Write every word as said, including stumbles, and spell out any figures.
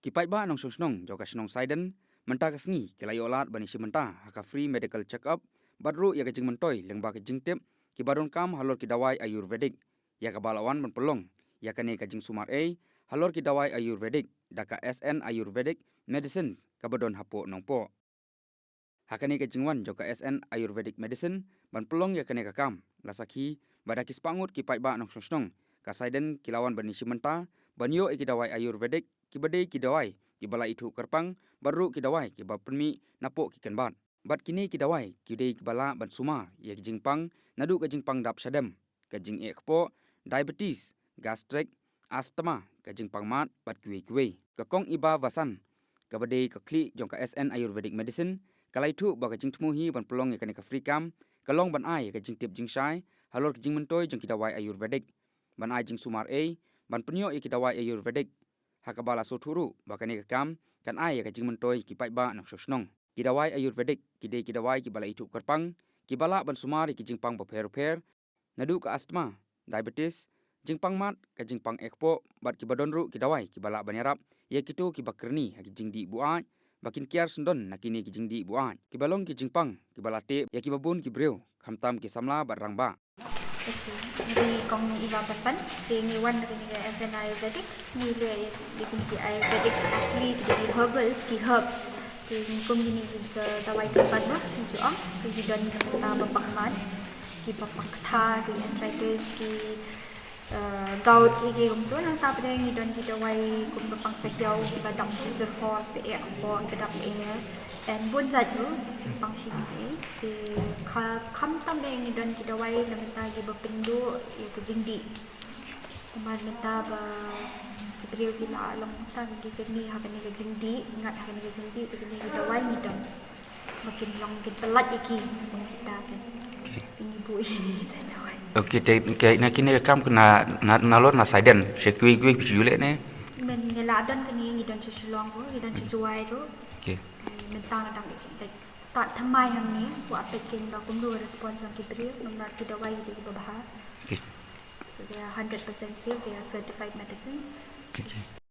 Ki paidbah nongshong shnong jong ka shnong Saiden mynta ka sngi ki la ïoh lad ban ïashim bynta ha ka free medical check-up bad ruh ïa ka jingmyntoi lyngba ka jingtip kiba donkam halor ki dawai Ayurvedic, ïa kaba la wan ban pynlong ïa kane ka jingsumar ei halor ki dawai Ayurvedic da ka S N Ayurvedic Medicine kaba don hapoh Nongpoh. Ha kane ka jingwan jong ka S N Ayurvedic Medicine ban pynlong ïa kane ka kam, la sakhi ba da ki spah ngut ki paidbah nongshong shnong ka Saiden ki la wan ban ïashim bynta ban ïoh ïa ki dawai Ayurvedic kiba dei ki dawai kiba la ithuh kyrpang bad ruh ki dawai kiba pynmih napoh ki kynbat. Bad kine ki dawai ki dei kiba lah ban sumar ïa ki jingpang, naduh ka jingpang dap shadem, ka jingeh kpoh, diabetes, gastric, asthma, ka jingpang mad bad kiwei kiwei. Ka Kong Iba Vasan kaba dei ka khlieh jong ka S N Ayurvedic Medicine ka la ïathuh ba ka jingthmu hi ban pynlong ïa kane ka free camp ka long ban ai ïa ka jingtip jingshai halor ka jingmyntoi jong ki dawai Ayurvedic, ban ai jingsumar ei, ban pynïoh ïa ki dawai Ayurvedic, ha kaba la sngewthuh ruh ba kane ka kam kan ai ïa ka jingmyntoi ki paidbah nongshong shnong. Ki dawai Ayurvedic ki dei ki dawai kiba la ithuh kyrpang kiba lah ban sumar ïa ki jingpang bapher bapher, naduh ka asthma, diabetes, jingpang mad, ka jingpang eh kpoh bad kiba don ruh ki dawai kiba lah ban ïarap ïa kito kiba kyrni ha ki jingdih buaid ba kin kiar syndon na kine ki jingdih buaid. Kiba long ki jingpang kiba la teh ïa kiba bun ki briew, khamtam ki samla bad rangbah. Okay, ngi dei Kong Iba Vasan, te ngi wan na kane ka S N Ayurvedic, ngi leh ïa kine ki Ayurvedic, actually ki dei herbals, ki herbs. Te ngi kum kine ki dawai kyrpang ba ngi ju ong, ki ju don ki mynta ba pang mad, ki ba pang ktha, ki arthritis, ki gout, ki ki kumtu. Nangta pat ngi don ki dawai kum ba pang sahiaw, ki ba dap sha jyrhor, ba eh kpoh, ba dap eh, and bun jait ruh, jingpang shini. Te khamtam eh ngi don ki dawai na mynta ki ba pynduh ïa ka jingdih. Kumba mynta ba ki briew ki la long mynta ki kyrni ha kane ka jingdih, ngat ha kane ka jingdih, te kine ki dawai ngi don ba kin long kin pyllait ïa ki, kum kita kan. Ngi buh ïa ki sa dawai. Okay, te na kine ka kam na nalor na Saiden, sha kiwei kiwei phi ju leh ne? Mynta ngi la don kane, ngi don sha Shillong ruh, ngi don sha Jowai ruh. Okay. Mynta nga dang start thymmai hangne, wat peit kein ba kumno response jong ki briew, namar ki dawai ki dei kiba bha. Okay. They are hundred percent safe, they are certified medicines. Okay.